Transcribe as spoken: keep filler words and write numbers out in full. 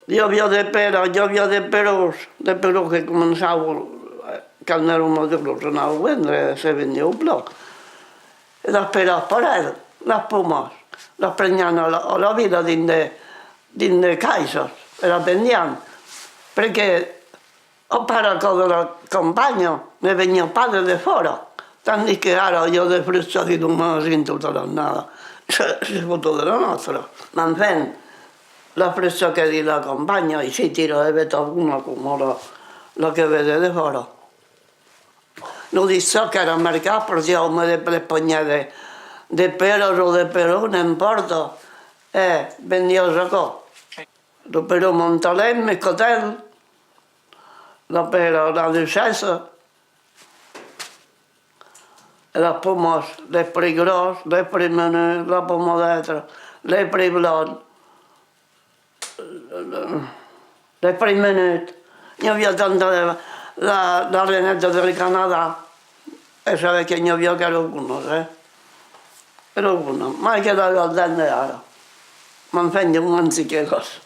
I aviá de pèras, i aviá de peròs, de peròs que començavan, eh, quand èran maduras, anava vendre, se vendiá plan. E las pèras parelh, las pomas, las prenián a la, a la vila dins de, dins de caissas, e las vendián, perque a part aquò de la campanha, ne veniá pas de defòra, tandis que ara i a de fruchas dins lo magasin tota l'annada, se, se fotó de la nòstra. Mas enfin, la frucha qu'es dins la campanha, aicí tira de bèta bona coma la, la que ven de defòra. Lo dissabte qu'èra mercat, portiá au mens de tres panièrs de, de pèras o de peròs, n'impòrta, e vendiás aquò. Lo peròs Montalèn, Mescatèl, la pèra, la Duchesse, e las pomas, les prix gròs, les prix menut, la poma d'ètre, les prix blanc, les prix menut. N'i aviá tanta de, la, la reneta del Canadà, e sabes que n'i aviá qu'èran bonas, eh? Èran bonas, mai que la del temps d'ara. M'en fèn de mens que las